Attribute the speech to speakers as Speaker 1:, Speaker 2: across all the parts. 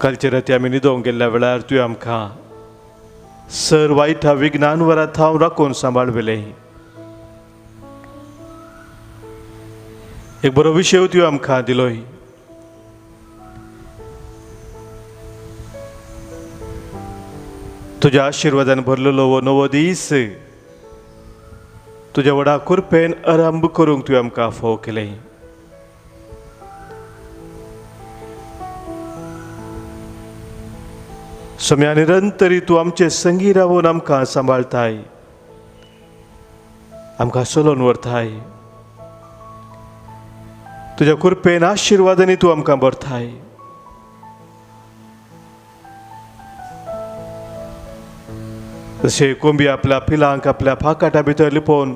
Speaker 1: कालचे राती आमी न्हिदोंक गेल्ल्या वेळार तुवें आमकां सर वायटा विज्ञान वरां थावन राखून सांबाळवेलें। एक बरो विशय तुवें आमकां दिलोय। तुज्या आशिर्वादान भरलेलो हो नवो दीस तुज्या व्हडा कृपेन आरंभ करूंक तुवें आमकां फावो केलें। सम्या निरंतरी तूं आमचे संगी रावून आमकां सांबाळताय, आमकां चलोवन व्हरताय। तुज्या कृपेन आशिर्वादांनी तूं आमकां भरताय। जशें कोंबी आपल्या पिलांक आपल्या फाकाटा भितर लिपोवन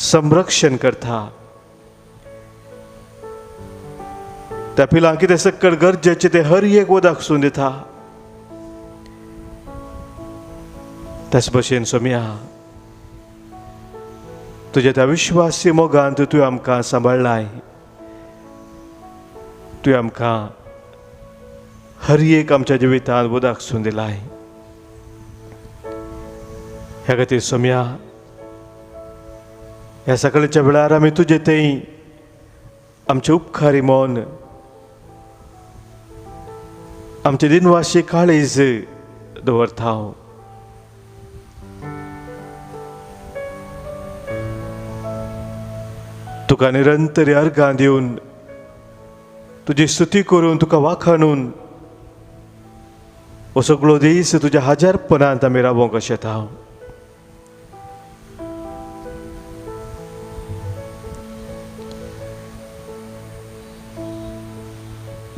Speaker 1: संरक्षण करता, त्या पिलांक कितें सक्कड गरजेचें तें हर एक वदाक सून दिता। त्याच भशेन सोम्या तुज्या त्या विश्वासी मोगान तुवें आमकां सांबाळ्ळाय। तुवें आमकां हर एक आमच्या जिवितांत वदाक सून दिलाय। ह्या खातीर सोम्या ह्या सकाळच्या वेळार आमी तुजे थंय आमचे उपकारी मन, आमचे दिनवाशी काळीज दवरता। तुका निरंतर अर्घां दिवन तुजी स्तुती करून तुका वाखाणून हो सगळो दीस तुज्या हाजारपणांत आमी रावोंक अशें।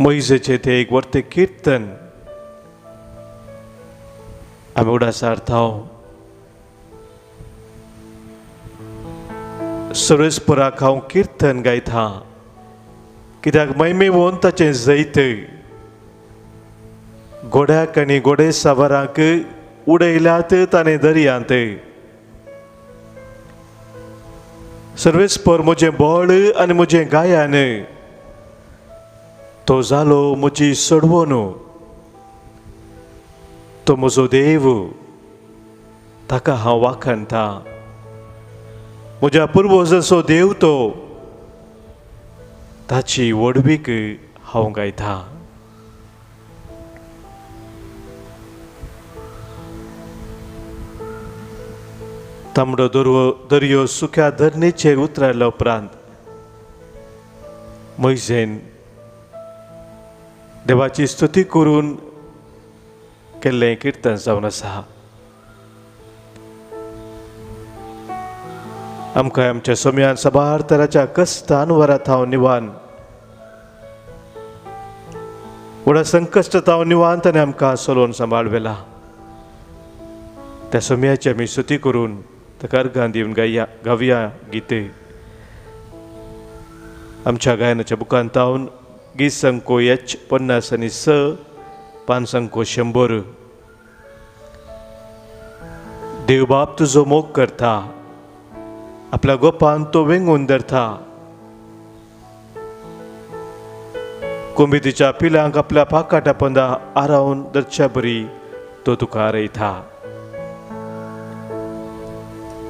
Speaker 1: मोयजेचें तें एक वर्ते किर्तन आमी उडासार हांव सर्वेस्पराक हांव किर्तन गायता, कित्याक महिमेवून ताचें जैत घोड्याक आनी घोडे सावरांक उडयल्यात ताणें दर्यांत। सर्वेस्पर म्हजें बळ आनी म्हजें गायन, तो जालो म्हजी सोडवण, तो म्हजो देव, ताका हांव वाखाणता। म्हज्या पुर्वजांचो देव तो, ताची व्हडवीक हांव गायता। तांबडो दर्यो सुक्या धरणेचेर उतरायल्या उपरांत मोयजेन देवाची स्तुती करून केल्लें किर्तन जावन आसा। आमकां आमच्या सोम्यान साबार तराच्या कश्टान वरां थावन निवान, व्हडा संकश्ट थावन निवान ताणें आमकां चलोवन सांबाळ व्हेला। त्या सोम्याची आमी स्तुती करून ताका अर्घां दिवन गावया गीते। आमच्या गायनाच्या बुकान थावन गीत संको एच 50 आनी 6, पान संको 100। देव बाप तुजो मोग करता, आपल्या गोपान तो वेंगून धरता। कोंबी तिच्या पिलांक आपल्या पाकाटा पंदा आरावन धरच्या बरी तो तुका आरयता।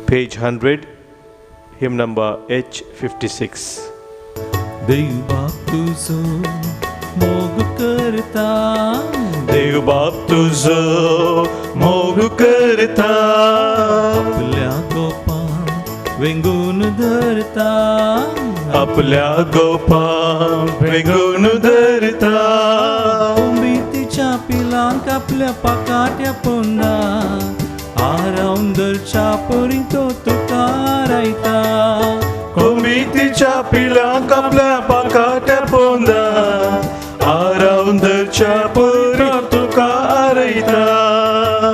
Speaker 1: Page 100, hymn number H56।
Speaker 2: देव बाप तुझो मोग करता,
Speaker 1: देव बाप तुझो मोग करता,
Speaker 2: आपल्या गोपान वेंगून धरता,
Speaker 1: आपल्या गोपान वेंगून धरता।
Speaker 2: कोंबी तिच्या पिलांक आपल्या पाकाट्या पोंदा आरावन धरच्या परी तो तुका आरायता।
Speaker 1: कोंबी तिच्या पिलांक आपल्या पाकाट्या पोंदा आरावन धरच्या परी तुका आरयता।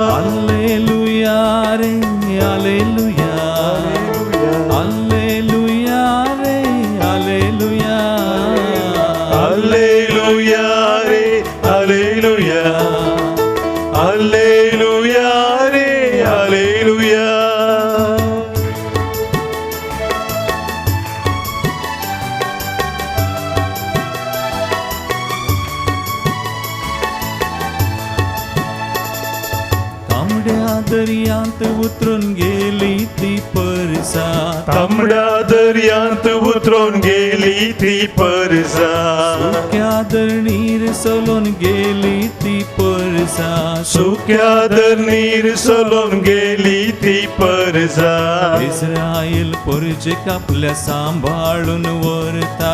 Speaker 2: हालेलुया रे हालेलुया, हालेलुया रे हालेलुया,
Speaker 1: हालेलुया रे हालेलुया, हालेलुया रे हालेलुया।
Speaker 2: दर्यांत उतरून गेली ती परसा.
Speaker 3: तांबड्या दर्यांत उतरून गेली ती परसा.
Speaker 2: सुक्या धरणीर सोलून गेली ती परसा.
Speaker 3: सुक्या धरणीर सोलून गेली ती परसा.
Speaker 2: इस्रायल पोरजेक आपल्या सांबाळून व्हरता.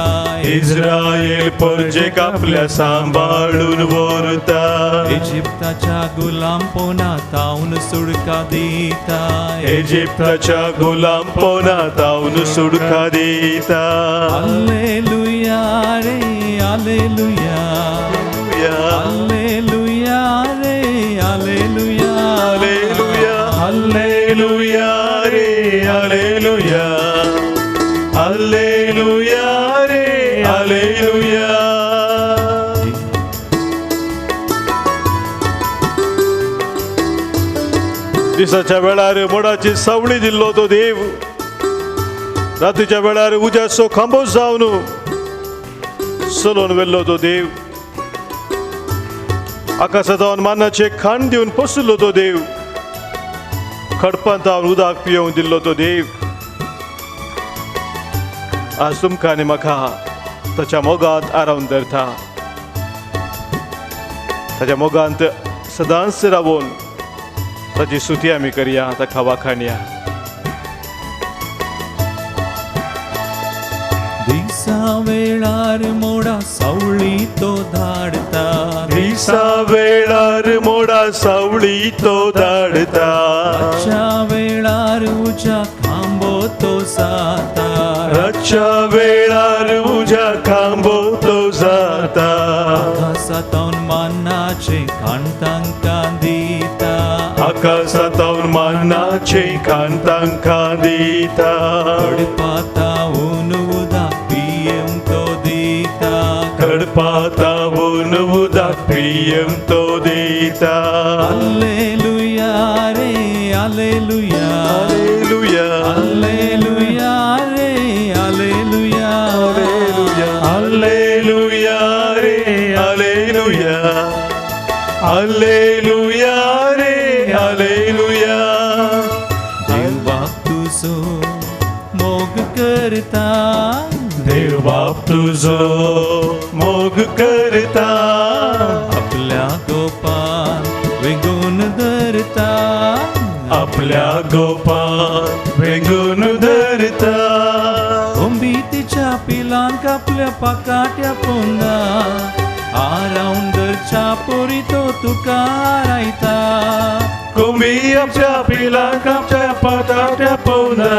Speaker 3: इस्रायल पोरजेक आपल्या सांबाळून व्हरता.
Speaker 2: इजिप्ताच्या गुलामपणातावन सुडका दिता.
Speaker 3: इजिप्ताच्या गुलामपणातावन सुडका दिता.
Speaker 2: आलेलुया रे आलेलुया. आलेलुया रे आलेलुया.
Speaker 3: आलेलुया आलेलुया रे आलेलुया. आलेलुया रे आलेलुया.
Speaker 1: दिसाच्या वेळार मोडाची सावळी दिल्लो तो देव, रातीच्या वेळार उज्याचो खांबो जावन चलोवन व्हेल्लो तो देव, आकाशांत मानाचे खाण दिवन पोसलो तो देव, खडपांत उदक पियोवन दिल्लो तो देव, आज तुमकां आनी म्हाका ताच्या मोगांत आरावन धरता. ताच्या मोगांत सदांच रावून ताची स्तुती आमी करया, ताका वाखाणया.
Speaker 2: दिसा वेळार मोडा सावळी तो धाडता.
Speaker 3: दिसा वेळार मोडा सावळी तो धाडता.
Speaker 2: रातच्या वेळार उज्या खांबो तो जाता.
Speaker 3: रातच्या वेळार उज्या खांबो तो जाता.
Speaker 2: आकाशांतावन मानाचे खाण तांकां दिता.
Speaker 3: आकाशांतावन मानाचे खाण तांकां दिता.
Speaker 2: कडपातावन उदक पियेवंक तो दिता.
Speaker 3: कडपातावन उदक पियेवंक तो दिता.
Speaker 2: आलेलुया रे आलेलुया.
Speaker 3: आलेलुया.
Speaker 2: आलेलुया रे आलेलुया.
Speaker 3: आलेलुया रे आलेलुया. आलेलुया रे आलेलुया.
Speaker 2: देव बाप तुजो मोग करता.
Speaker 3: देव बाप तुजो मोग करता.
Speaker 2: आपल्या गोपान वेगून धरता.
Speaker 3: आपल्या गोपान वेगून धरता.
Speaker 2: कोंबी तिच्या पिलांक आपल्या पाकाट्या पोंदा आरावन धरच्या पोरी तो तुका आरायता.
Speaker 3: कोंबी आपल्या पिलांक आपल्या पाकाट्या पोंदा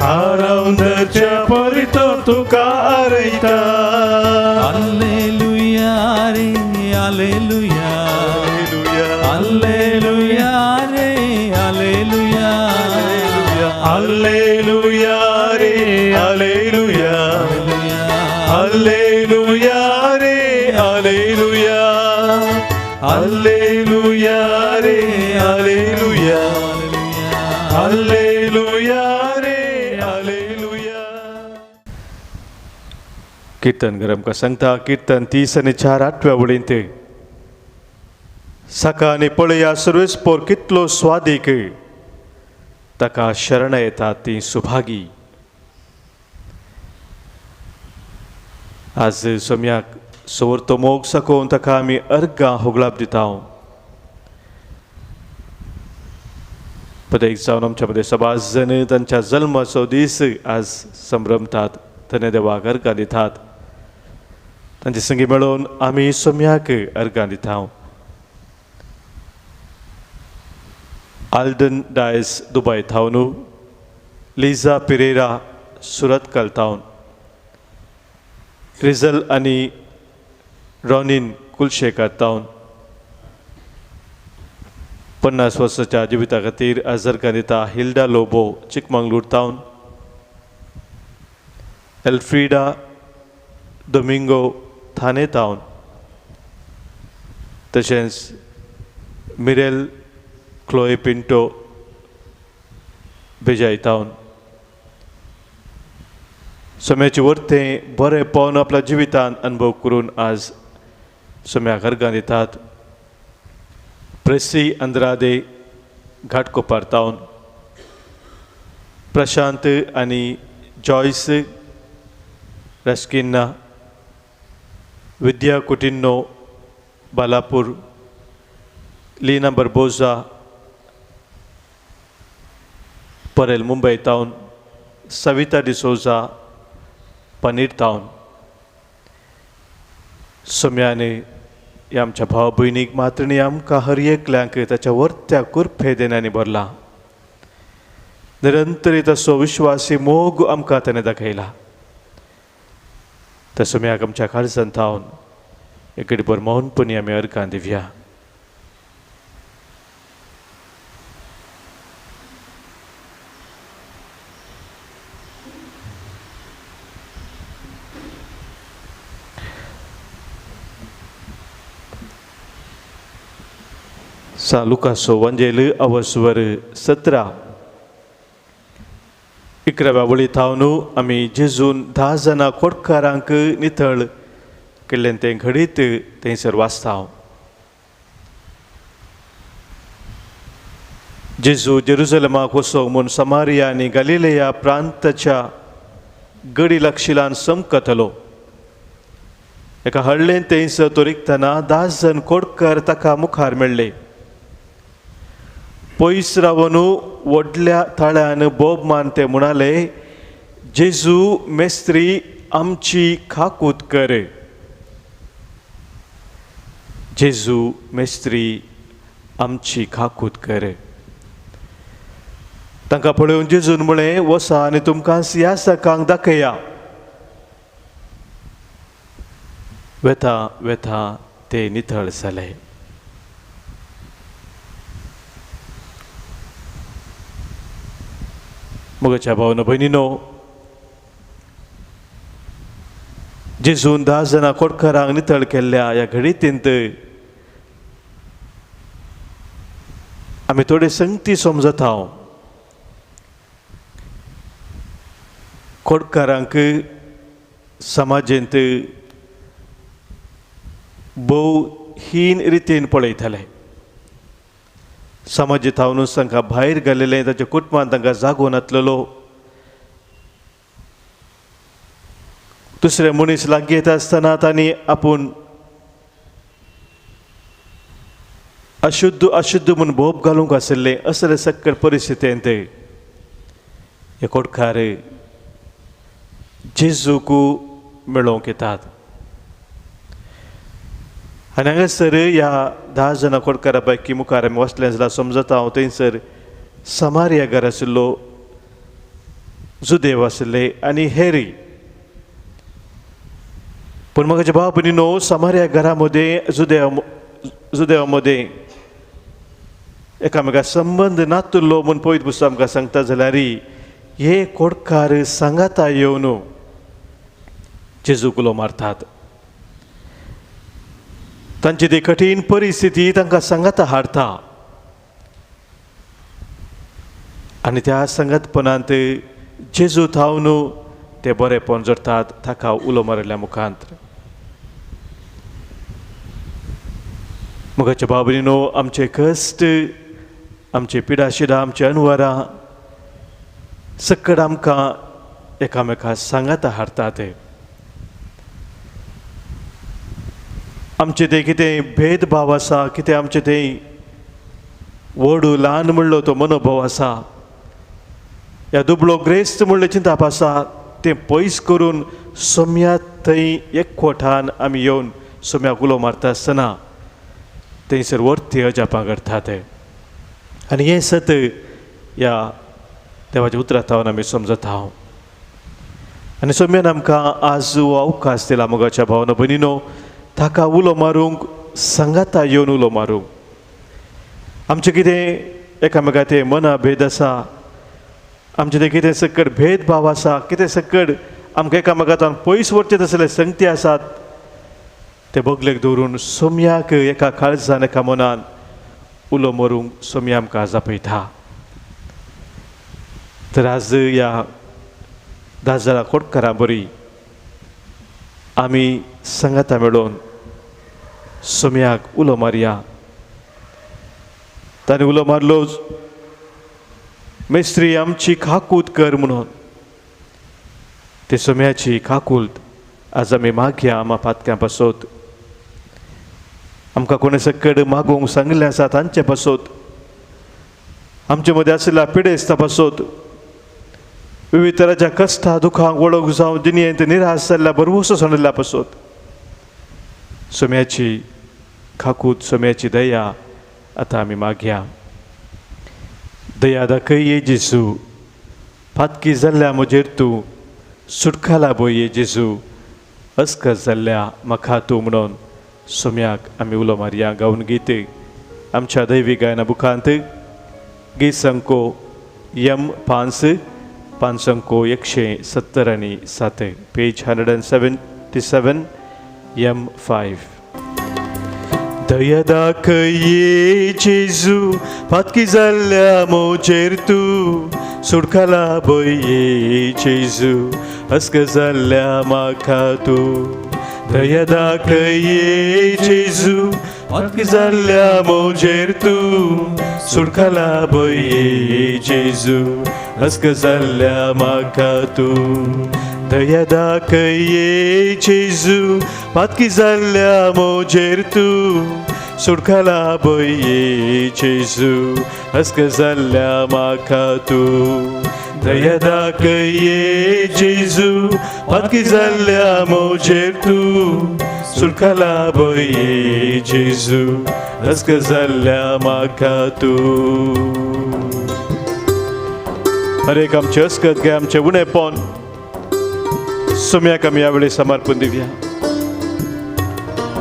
Speaker 3: आरावन धरच्या पोरी तो तुका आरयता.
Speaker 2: आलेलुया रे आलेलुया. आलेलुया रे आलेलुया.
Speaker 3: आलेलुया रे आलेलुया. आलेलुया रे आलेलुया. आलेलुया रे आलेलुया. आलेलुया रे आलेलुया.
Speaker 1: कीर्तन गरम का सांगता कीर्तन 30 आनी 4 आठव्या वळींत सका आनी पळया सर्वेस्पोर कितलो स्वादीक, ताका शरण येता ती सुभागी. आज सोम्याक सवरतो मोग साकोवन ताका आमी अर्गां होगळाप दिता. पदेक जावन आमच्या मदें सबाज जण तांच्या जल्माचो दीस आज संभ्रमतात, धन्य देवाक अर्गां दितात. तांचे संगी मेळोवन आमी सोम्याक अर्गां दिता. आल्डन डायस दुबय थावन, लिजा पिरेरा सुरतकल थावन, रिजल आनी रॉनिन कुलशेखर थावन 50 वर्साच्या जिविता खातीर आज अर्गां दिता. हिल्डा लोबो चिकमंगलूर थावन, एल्फ्रिडा डोमिंगो थाने थावन, तशेंच मिरेल क्लोए पिंटो बेजाय थावन. सोम्याचे वर्तें बरें पावन आपल्या जिवितान अनुभव करून आज सोम्याक अर्गां दितात. प्रेसी अंद्रादे घाटकोपर तावन, प्रशांत आनी जॉयस रस्किन्ना, विद्या कुटिन्नो बालापूर, लीना बर्बोजा परेल मुंबय तावन, सविता डिसोजा पनीर तावन। सोम्याने ह्या आमच्या भाव भयणीक मातृणी आमकां हर एकल्यांक ताच्या वर्त्या कुरफे देण्यांनी भरला। निरंतर तसो विश्वासी मोग आमकां ताणें दाखयला। त्या सोम्याक आमच्या काळजान थावन एक घडीभर मौनपणी आमी अर्गां दिवया। सा लुकासो वंजेल अवस्वर 17 11व्या वळी थावन आमी जेजून 10 जाणां खोटकारांक नितळ केल्लें तें घडीत थंयसर वाचता। जेजू जेरुजलमाक वचोंक म्हूण समारिया आनी गालिलेया प्रांताच्या गडी लागशिलान समकतलो। एका हळ्ळेन थंयसर तो रिगतना 10 जाण खोटकार ताका मुखार मेळ्ळे। पयस रावन व्हडल्या ताळ्यान बोब मान ते म्हणाले, जेजू मेस्त्री आमची खाकूत कर। जेजू मेस्त्री आमची खाकूत कर। तांकां पळोवन जेजून म्हळें, वसा आनी तुमकां सियासकांक दाखया। वेता वेता ते नितळ जाले। मोगाच्या भावना भयणीनो, जेजून 10 जाणां खोटकारांक नितळ केल्ल्या ह्या घडीतींत आमी थोडे संगती समजता। खोटकारांक समाजेंत भोव हीन रितीन पळयताले। समाजे थावनूच तांकां भायर घालेलें, ताच्या कुटुंबान तांकां जागो नातलेलो। दुसरे मनीस लागीं येता आसतना तांणी आपूण अशुद्ध अशुद्ध म्हूण बोब घालूंक आशिल्लें। असले सकट परिस्थितींत हे खोटकार जेजूक मेळोवंक येतात आनी हांगासर ह्या 10 जाणां खोटकारा पैकी मुखार आमी वचलें जाल्यार समजता हांव थंयसर समारिया घर आशिल्लो, जुदेव आशिल्ले आनी हेरी। पूण म्हाका भाव भयणीनो, समारिया घरा मदें जुदेवा मदें एकामेका संबंद नातुल्लो म्हूण पवित्र पुस्तक आमकां सांगता जाल्यार हे खोटकार सांगाता येवन जेजूक उलो मारतात। तांची ती कठीण परिस्थिती तांकां सांगाता हाडटा आनी त्या सांगातपणांत जेजू थावन ते बरेपण जोडटात ताका उलो मारिल्ल्या मुखांत। मोगाच्या भाव भयणीनो, आमचे कश्ट, आमचे पिडाशिडां, आमचे अनवरां सकट आमकां एकामेका सांगाता हाडटात। आमचे ते कितें भेदभाव आसा, कितें आमचे ते व्हड ल्हान म्हणलो तो मनोभाव आसा, ह्या दुबळो ग्रेस्त म्हणलें चिंताप आसा, तें पयस करून सोम्या थंय एकवटान आमी येवन सोम्याक उलो मारता आसतना थंयसर वर्ती अजापां करतात। आनी हें सत ह्या देवाच्या उतरां थावन आमी समजता। आनी सोम्यान आमकां आज हो अवकाश दिला मोगाच्या भावना भयणीनो, ताका उलो मारूंक, सांगाता येवन उलो मारूंक। आमचें कितें एकामेका तें मना भेद आसा, आमचें तें कितें सकट भेदभाव आसा, कितें सकट आमकां एकामेकांतल्यान पयस व्हरचे तसले संगती आसात, ते बगलेक दवरून सोम्याक एका काळजान एका मनान उलो मारूंक सोम्या आमकां जापयता। तर आज ह्या 10 जाणां खोटकारां बरी आमी सांगाता मेळोवन सोम्याक उलो मारया। ताणें उलो मारलो, मेस्त्री आमची काकूत कर म्हणून. ते सोम्याची काकूत आज आमी मागया आमा पातक्यां पासत, आमकां कोणे सकड मागूंक सांगिल्लें आसा तांचे पासत, आमचे मदें आशिल्ल्या पिडेस्ता पासत, विविध तराच्या कश्टा दुखांक वळख जावं जिणेंत निराश जाल्ल्या भरवंसो सांडिल्ल्या पासत सोम्याची काकूत, सोम्याची दया आतां आमी मागया. दया दाखय ये जेजू, पातकी जाल्ल्या म्हजेर तूं सुटकाला बोय ये जेजू, अस्कत जाल्ल्या म्हाका तूं म्हणून सोम्याक आमी उलो मारया. गावन गीत आमच्या दैवी गायना बुकांत गीत संको यम 5 5 अंको 177, पेज 177 M 5. दया दाखय ये जेजू, पातकी जाल्ल्या म्हजेर तूं सुटकाला बोय ये जेजू, अस्क जाल्ल्या म्हाका तूं. दया दाखय ये जेजू, पातकी जाल्ल्या म्हजेर तूं सुटकाला बोय ये जेजू, अस्क जाल्ल्या म्हाका तूं. दया दाखय ये जेजू, पातकी जाल्ल्या म्हजेर तूं सुटकाला बोय ये जेजू, अस्क जाल्ल्या म्हाका तूं. दया दाखय ये जेजू, पातकी जाल्ल्या म्हजेर तूं सुटकाला बोय ये जेजू, अस्क जाल्ल्या म्हाका तूं. हरेक आमचे अस्कत घे, आमचे उणेपण सोम्याक आमी ह्या वेळी समर्पण दिवया.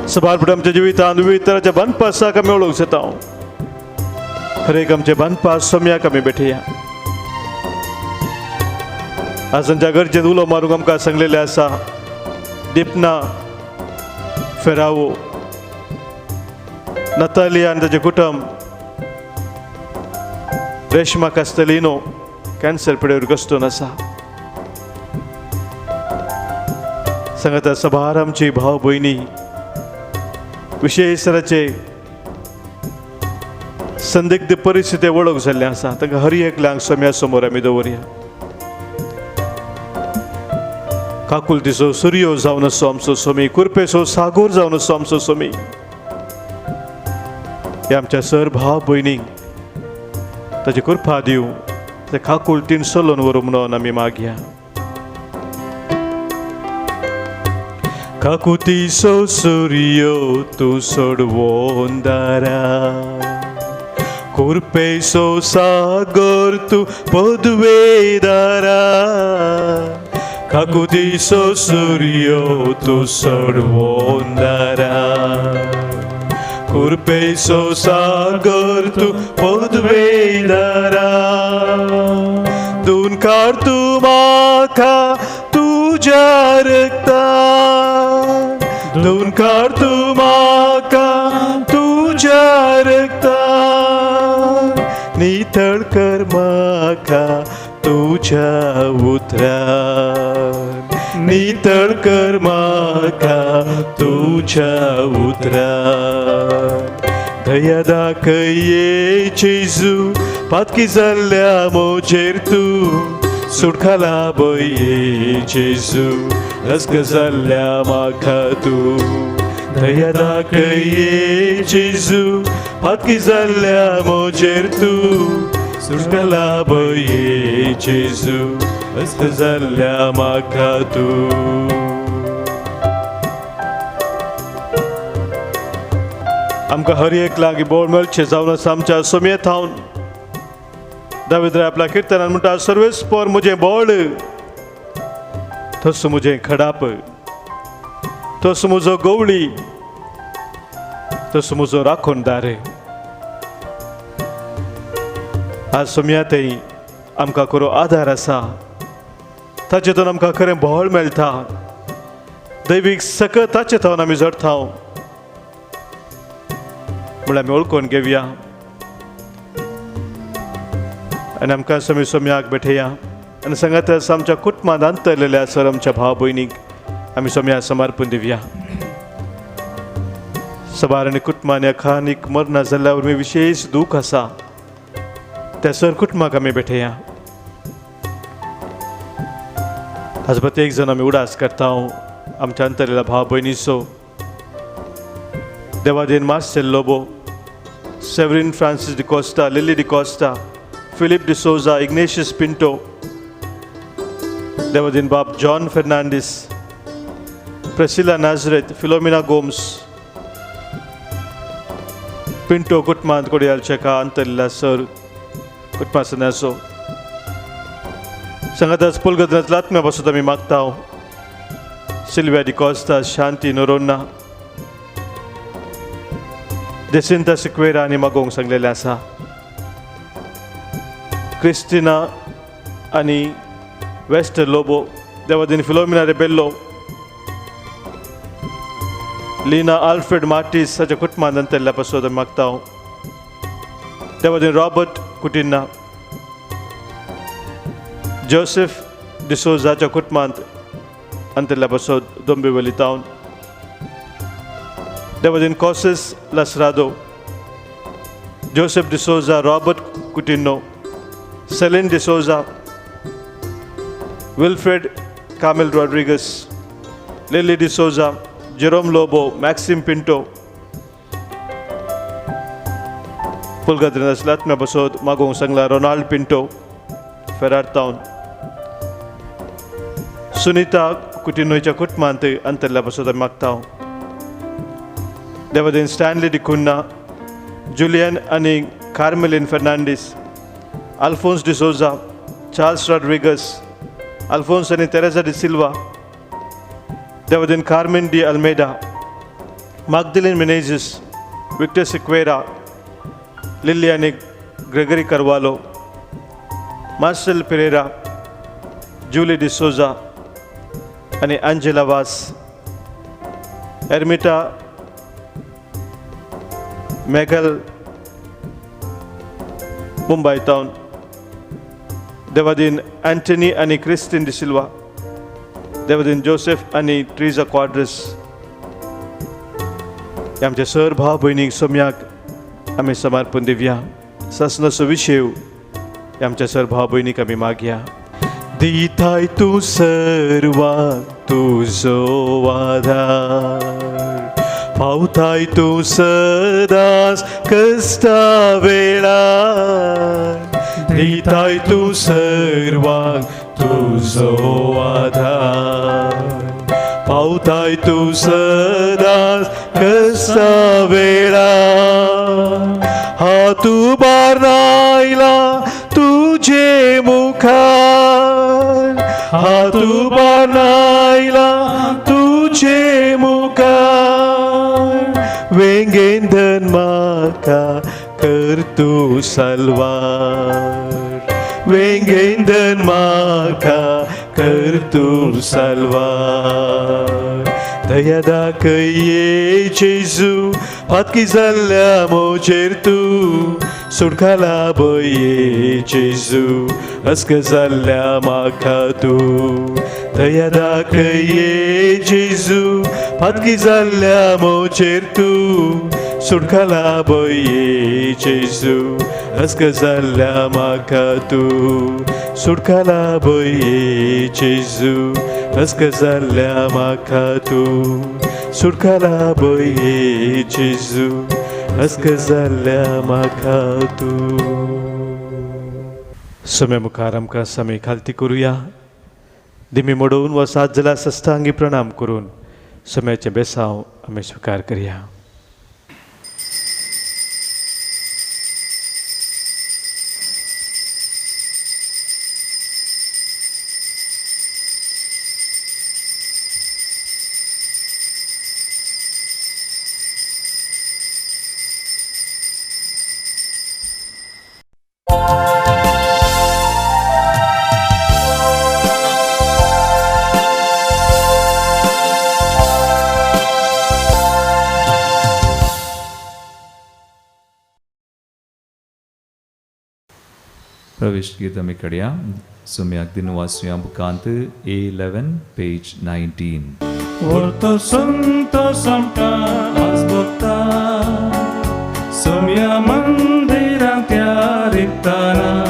Speaker 1: सबार आमच्या जिवितांत विविध तराच्या बांदपासाक आमी वळख जाता. हरेक आमचे बांदपास सोम्याक आमी भेटया. आज आमच्या गरजेन उलो मारूंक आमकां सांगलेलें आसा दिपना फेरावो, नतालिया आनी ताचें कुटुंब, रेश्मा कास्तलिनो कॅन्सर पिडेर कश्टून आसा. सांगाता सभार आमची भाव भयणी विशेष तराचे संदिग्ध परिस्थिती वळख जाल्लें आसा, तांकां हर एकल्यांक सोम्या समोर आमी दवरया. काकुलतीचो सुर्यो जावन आसो आमचो सोमी, कुरपेचो सागोर जावन आसो आमचो सोमी. हे आमच्या सर भाव भयणींक ताची कृपा दिवं, ते काकुलतीन चलोवन व्हरूं म्हणून आमी मागया. काकुतीचो सुर्यो तूं सोडवोन दारा, कुरपेचो सागोर तूं पदवेदारा. काकुतीचो सुर्यो तूं सोडवोन दारा, कुरपेचो सागोर तूं पदवेदारा. दोन कार तूं म्हाका तुज्या रक्तान, दोन कार तूं म्हाका तुज्या रक्तान, नितळ कर म्हाका तुज्या उतरान, नितळ कर म्हाका तुज्या उतरान. दया दाखय ये जेजू, पातकी जाल्ल्या म्हजेर तूं सुटकाला बोय ये जेजू, अस्क जाल्ल्या म्हाका तूं. दया दाखय ये जेजू, पातकी जाल्ल्या म्हजेर तूं सुटकाला बोय ये जेजू, अस्क जाल्ल्या म्हाका तूं. आमकां हर एक लागीं बोळ मेळचें जावन आसा आमच्या सोमये थावन. दावीद आपल्या किर्तनान म्हणटा, सर्वेस्पर म्हजें बळ, तसो म्हजें खडाप, तसो म्हजो गवळी, तसो म्हजो राखणदार. आज सोमया थंय आमकां खरो आदार आसा, ताचेतून आमकां खरें बळ मेळटा. दैवीक सकत ताचे थावन आमी जडता म्हळ्यार आमी वळखून घेवया आनी आमकां सोमी सोम्याक भेटया आनी सांगात आमच्या कुटुंबांत अंतरलेल्या सर आमच्या भाव भयणीक आमी सोम्या समर्पण दिवया. सबार आनी कुटुंबान एखानीक मरना जाल्ल्या वरवीं विशेष दूख आसा. त्या सर कुटुंबाक आमी भेटया. आज प्रत्येक जण आमी उडास करता आमच्या अंतरेला भाव भयणीचो देवादेन Marcel Lobo, Severin Francis D'Costa, Lily D'Costa, Philip D'Souza, Ignatius Pinto, Devadin बाब John Fernandes, Priscilla Nazareth, Philomena Gomes, Pinto कुटुंबांत कोडयालच्या का अंतरला सर कुटुंबा सन्यासो सांगाताच पुलगदनातल्या आत्म्या पासून आमी मागता. सिल्व्या डिकॉस्ता, शांती नोरोन्ना, जेसिंता सिक्वेरा आनी मागोवंक सांगलेलें आसा. क्रिस्टिना आनी वेस्ट लोबो, देवादीन फिलोमिना रेबेल्लो, लीना आल्फ्रेड मार्टीस हाच्या कुटुंबान अंतरल्या पासून आमी मागता. देवादीन रॉबर्ट कुटिन्ना, जोसेफ डिसोजाच्या कुटुंबांत अंतरल्या पासून Dombivli तावन, Devadin Causes Lasrado, Joseph D'Souza, Robert Coutinho, Celine D'Souza, Wilfred Camille Rodrigues, Lily D'Souza, Jerome Lobo, Maxim Pinto, पुलगद्रेन आसल्या आत्म्या पासून मागोवंक सांगला रोनाल्ड पिंटो, फेरार तावन, सुनीता कुटिनोयच्या कुटुंबांत अंतरल्या पासून आमी मागता. देवादीन स्टॅनली डिकुन्ना, जुलियन आनी Carmelin Fernandes, Alphonse D'Souza, Charles Rodrigues, Alphonse आनी तेरेजा डिसिल्वा, देवादीन Carmen D Almeida, Magdalene Menezes, Victor Sequeira, Lily आनी Gregory Carvalho, Marcel Pereira, Julie D'Souza आनी Angela Vaz, Ermita Meghal Mumbai town, देवादीन अँटनी आनी क्रिस्टीन डिसिल्वा, देवादीन जोसेफ आनी ट्रिजा क्वाड्रस. आमच्या सर भाव भयणीक सोम्याक आमी समर्पण दिवया. सासनाचो विशेव आमच्या सर भाव भयणीक आमी मागया. दिताय तूं सर्वांक तुजो आदार, पावताय तूं सदांच कश्टा वेळार, दिताय तूं सर्वांक तुजो आदार, पावताय तूं सदांच कश्टा वेळार. हात उबारला तुजे मुखार, हात उबारला तुजे मुखार, वेंगेन धन म्हाका कर तूं साल्वार, वेंगेन धन म्हाका कर तूं साल्वार. दया दाखय ये जेजू, पातकी जाल्ल्या म्हजेर तूं, सुटका लाभय ये जेजू, अस्क जाल्ल्या म्हाका तूं. दया दाखय ये जेजू, पातकी जाल्ल्या म्हजेर तूं, सुटका लाभय ये जेजू, अस्क जाल्ल्या म्हाका तूं, सुटका लाभय ये जेजू, अस्क जाल्ल्या म्हाका तूं, सुटका लाभय ये जेजू, अस्क जाल्ल्या म्हाका तूं. समय मुखार आमकां समी खालती करुया. दिमी मोडोवन वा सात जाल्यार सस्तांगी प्रणाम करून समयाचें बेसांव आमी स्विकार करया.
Speaker 2: प्रवेश गीत आमी कडया सुम्याक दिनवासुया बुकांत A11 page 19.
Speaker 4: वर्तो संत समटा आज भक्ता, सोम्या मंदिरांत त्या रित्ताना.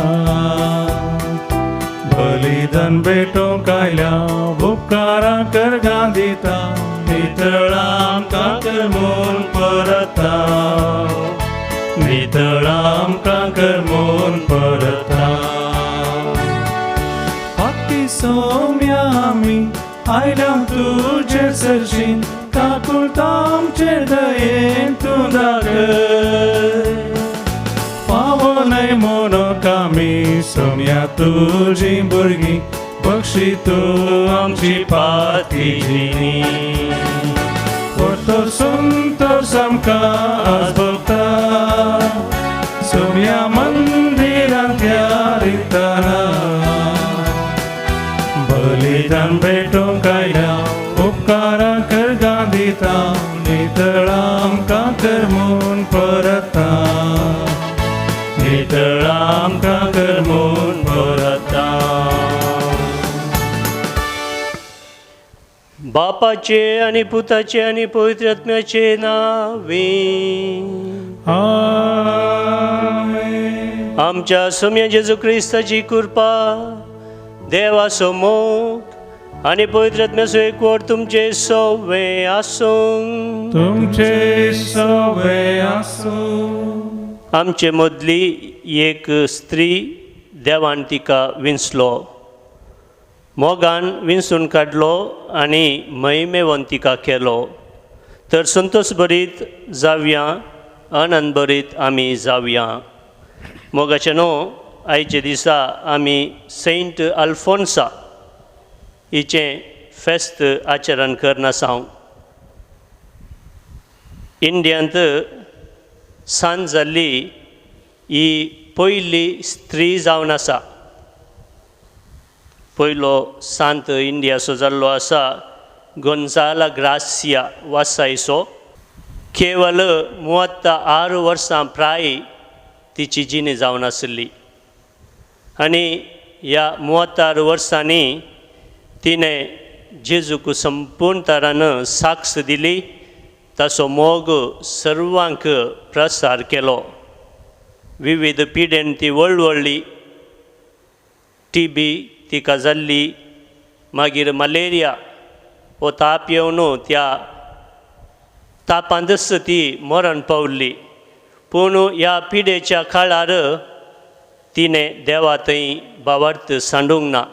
Speaker 4: बलिदान भेटोवंक आयल्या उपकारां करगां दिता नितळ आमकां कर म्हूण परता नितळ आमकां कर म्हूण परता भक्ती सोम्या आमी आयल्या तुजे सरशीं काकुळटा आमचेर दयेन तूं दाखय पावो न्हय म्हणूंक आमी सोम्या तुजी भुरगीं बक्षी तूं आमची पाती जिणी परतो संतोष आमकां आज भोगता सोम्या मंदिरांत ह्या रिताना बलिदान भेटोवंक आयल्या उपकारां करगां दिता नितळ आमकां कर म्हूण परता नितळ आमकां कर म्हूण परता.
Speaker 5: बापाचे आनी पुताचे आनी पवित्र आत्म्याचे नांवे.
Speaker 4: आमेन.
Speaker 5: आमच्या सोम्या जेजू क्रिस्ताची कृपा, देवाचो मोग आनी पवित्र आत्म्याचो एकवट तुमचे सवे आसूं.
Speaker 4: तुमचे सवे आसूं.
Speaker 5: आमचे मदली एक स्त्री देवान तिका विंचलो, मोगान विंचून काडलो आनी महिमेवन तिका केलो. तर संतोष भरीत जावया, आनंद भरीत आमी जावया. मोगाचे न्हू आयचे दिसा आमी सेंट अल्फोन्सा हिचें फेस्त आचरण करनासांव. इंडियांत सांज जाल्ली ही पयली स्त्री जावन आसा. पयलो सांत इंडियाचो जाल्लो आसा गोंजाला ग्रासिया वासायचो. केवल 36 वर्सां प्राय तिची जिणी जावन आशिल्ली आनी ह्या 36 वर्सांनी तिणें जेजूक संपूर्ण तरान साक्ष दिली, ताचो मोग सर्वांक प्रसार केलो. विविध पिडेन ती वळवळ्ळी, टीबी तिका जाल्ली, मागीर मलेरिया हो ताप येवन त्या तापांतच ती मरण पावली. पूण ह्या पिडेच्या काळार तिणें देवा थंय भावार्थ सांडूंक ना.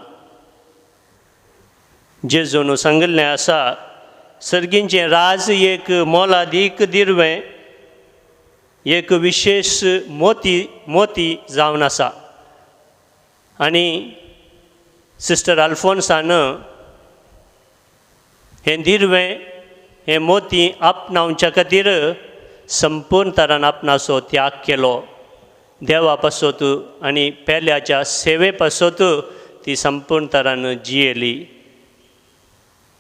Speaker 5: जेजून सांगिल्लें आसा, सर्गींचें राज एक मोलादीक दिरवें, एक विशेश मोती मोती जावन आसा. आनी सिस्टर अल्फोन्सान हें दिरवें, हें मोती आपणावच्या खातीर संपूर्ण तरान आपणाचो त्याग केलो. देवा पासत आनी पेल्याच्या सेवे पासत ती संपूर्ण तरान जियेली.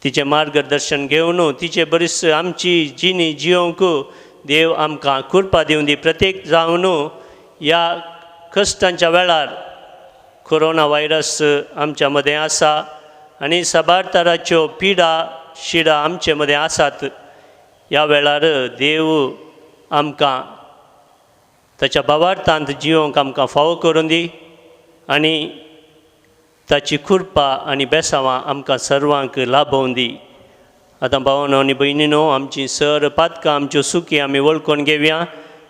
Speaker 5: तिचें मार्गदर्शन घेवन तिचे बरीच आमची जिणी जियोंक देव आमकां कृपा दिवन दी. प्रत्येक जावन ह्या कश्टांच्या वेळार कोरोना व्हायरस आमच्या मदें आसा आनी साबार तराच्यो पिडा शिडा आमचे मदें आसात. ह्या वेळार देव आमकां ताच्या भावार्थांत जियोंक आमकां फावो करून दी आनी ताची कृपा आनी बेसांवां आमकां सर्वांक लाभोवन दी. आतां भावानो आनी भयणीनो, आमची सर पातकां, आमच्यो सुकी आमी वळखून घेवया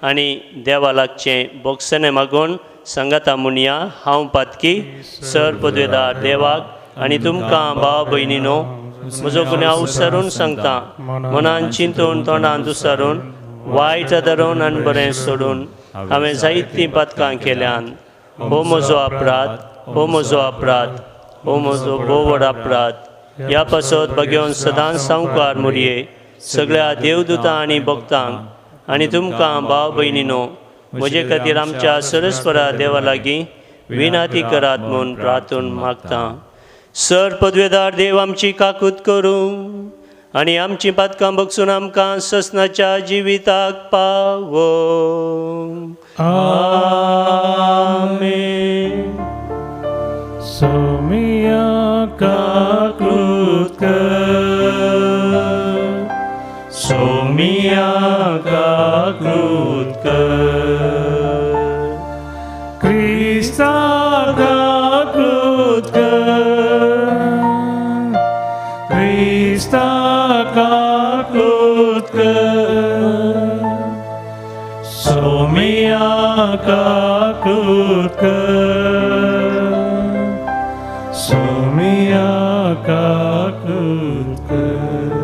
Speaker 5: आनी देवा लागचें बोगसणें मागून सांगाता म्हणया, हांव पातकी सर पदवेदार देवाक आनी तुमकां भाव भयणीनो म्हजो गुन्यांव उसरून सांगता. मनान चिंतून तोंडान दुसारून वायट धरून आनी बरें सोडून हांवें जायतीं पातकां केल्यान. हो म्हजो अपराध, हो म्हजो अपराध, हो म्हजो भोव व्हड अपराध. ह्या पासत भगेवन सदांच सावकार मुरये सगळ्या देवदूतां आनी भक्तांक आनी तुमकां भाव भयणीनो म्हजे खातीर आमच्या सरस्वरा देवा लागीं विनाती करात म्हूण प्रार्थून मागता. सर पदवेदार देव आमची काकूत करूं आनी आमची पातकां बगसून आमकां ससनाच्या जिविताक पावो.
Speaker 4: आमेन. सोमिया काकूत कर, सोमिया काकूत कर, क्रिस्ता काकूत कर, सोम्या काकूत कर, सोम्या काकूत कर.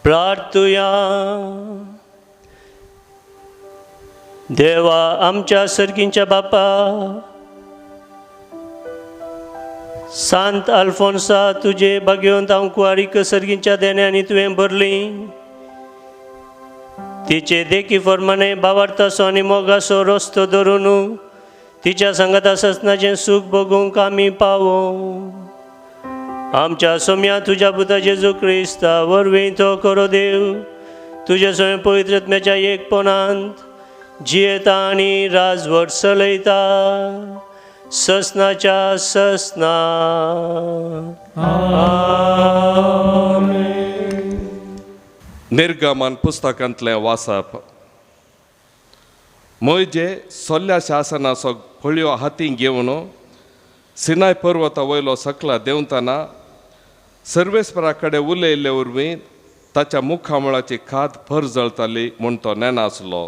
Speaker 5: प्रार्थुया. देवा आमच्या सर्गींच्या बापा, सांत अल्फोन्सा तुजे भाग्यवंत हांव कुवारीक सर्गींच्या देण्यांनी तुवें भरली. तिचे देखी फर्माणे भावार्थाचो आनी मोगाचो रस्तो धरून तिच्या सांगाता ससनाचें सूख भोगूंक आमी पावो. आमच्या सोम्या तुज्या पुता जेजू क्रिस्ता वरवीं तो खरो देव तुज्या स्वयं पवित्र आत्म्याच्या एकपणांत जियेता आनी राजवट चलयता ससनाच्या ससना.
Speaker 4: आमेन.
Speaker 6: निर्गमन पुस्तकांतलें वाचप. मोयजे सोल्ल्या शासनाचो फळयो हाती घेवन सिनाय पर्वता वयलो सकला देंवतना सर्वेस्परा कडेन उलयल्ले वरवीं ताच्या मुखामळाची खात भर जळताली म्हूण तो नेनासलो.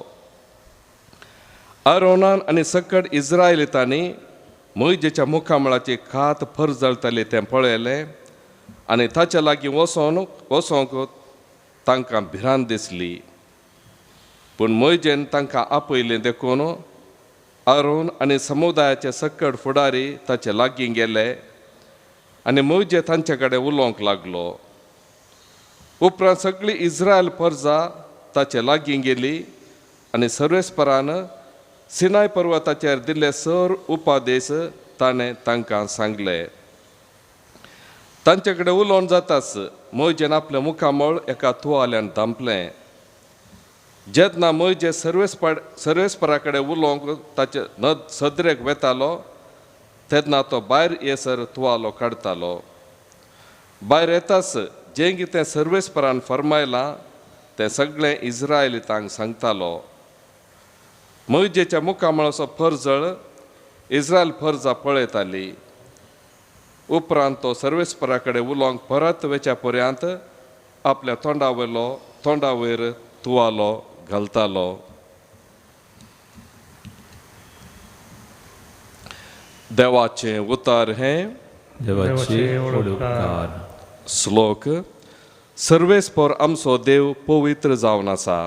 Speaker 6: आरोनान आनी सकट इस्रायलितांनी मोयजेच्या मुखामळाची खात भर जळताली तें पळयलें आनी ताच्या लागीं वचोन वचोंक तांकां भिरांत दिसली. पूण मोयजेन तांकां आपयलें देखून आरोन आनी समुदायाचे सकट फुडारी ताचे लागीं गेले आनी मोयजे तांचे कडेन उलोवंक लागलो. उपरांत सगळी इस्रायल परजा ताचे लागीं गेली आनी सर्वेस्परान सिनाय पर्वताचेर दिल्ले सर उपादेश ताणें तांकां सांगले. तांचे कडेन उलोवन जाताच मोयजेन आपलें मुखामळ एका तुवाल्यान धांपलें. जेन्ना मोयजे सर्वेस्परा कडेन उलोवंक ताचे नद सदरेक वेतालो तेन्ना तो भायर येसर तुवालो काडटालो. भायर येताच जें कितें सर्वेस्परान फर्मायलां तें सगळें इस्रायलितांक सांगतालो. मोयजेच्या मुखामळाचो फरजळ इस्रायल फरजा पळयताली. उपरांत तो सर्वेस्परा कडेन उलोवंक परत वेच्या पर्यंत आपल्या तोंडावयर तुवालो घालतालो. देवाचें उतर हें.
Speaker 2: देवाचे उपकार.
Speaker 6: श्लोक. सर्वेस्पर आमचो देव पवित्र जावन आसा.